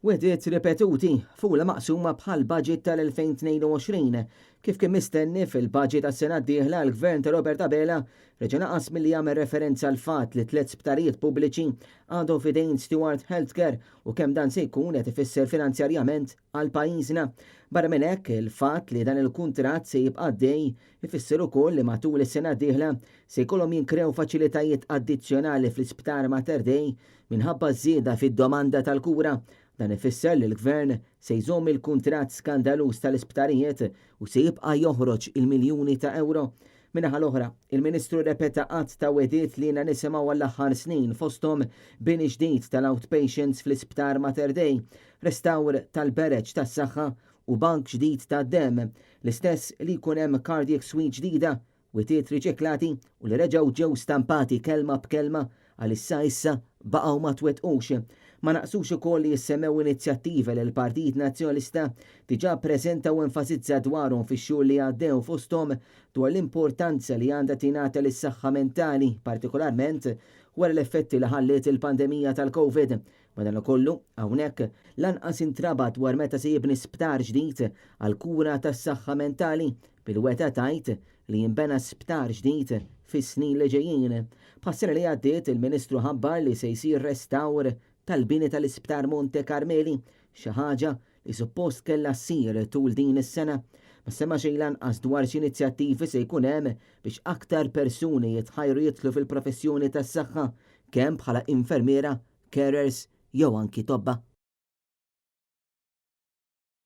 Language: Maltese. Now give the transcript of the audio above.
Wegħdiet ripetuti, fula maqsuma bħall-budget tal-2022. Kif kien mistenni fil-budget għas-sena d-dieħla l-Gvern ta' Robert Abela reġa' naqas milli jagħmel referenza għall-fatt li tliet sptarijiet pubbliċi għadhom f'idejn Steward Healthcare u kemm dan se jkun qed ifisser finanzjarjament għal pajjiżna. Barra minn hekk, il-fatt li dan il-kuntratt se jibqa' għaddej ifisser ukoll li matul is-sena d-dieħla se jkollhom jinkrew faċilitajiet addizzjonali fl-Isptar Mater Dei minħabba ż-żieda fid-domanda tal-kura. Dan ifisser li l-Gvern se jżomm il-kuntratt skandaluż tal-isptarijiet u se jibqa' joħroġ il-miljuni ta' ewro. Min-naħa l-oħra, il-Ministru rrepeta għadd ta' wegħdiet li ilna nisimgħu għall-aħħar snin fosthom bini ġdid tal-outpatients fl-Isptar Mater Dei, restawr tal-bereġ tas-saħħa u bank ġdid tad-demm, l-istess li jkun hemm cardiac suite ġdida Witiet riċiklati u li reġgħu ġew stampati kelma b'kelma għaliex sa issa baqgħu ma twettqux. Ma naqsux ukoll li jissemmew inizjattivi li l-Partit Nazzjonalista diġà ppreżenta u enfasizza dwarhom fix-xhur li għaddew fosthom dwar l-importanza li għandha tingħata lis-saħħa mentali partikolarment wara l-effetti li ħalliet il-pandemija tal-Covid. Madankollu, hawnhekk, lanqas intrabat dwar meta se jibni sptar ġdid għall-kura tas-saħħa mentali, bil-wegħda tgħid li jinbena sptar ġdid fis-snin li ġejjin. Bħas-sena li għaddiet, il-Ministru ħabbar li se jsir restawr tal-bini tal-Isptar Monte Carmeli, xi ħaġa li suppost kellha ssir tul din is-sena. Ma semma xejn lanqas dwar x'inizjattivi se jkun hemm biex aktar persuni jitħajru jidħlu fil-professjoni tas-saħħa, kemm bħala infermiera, carers jew anki tobba.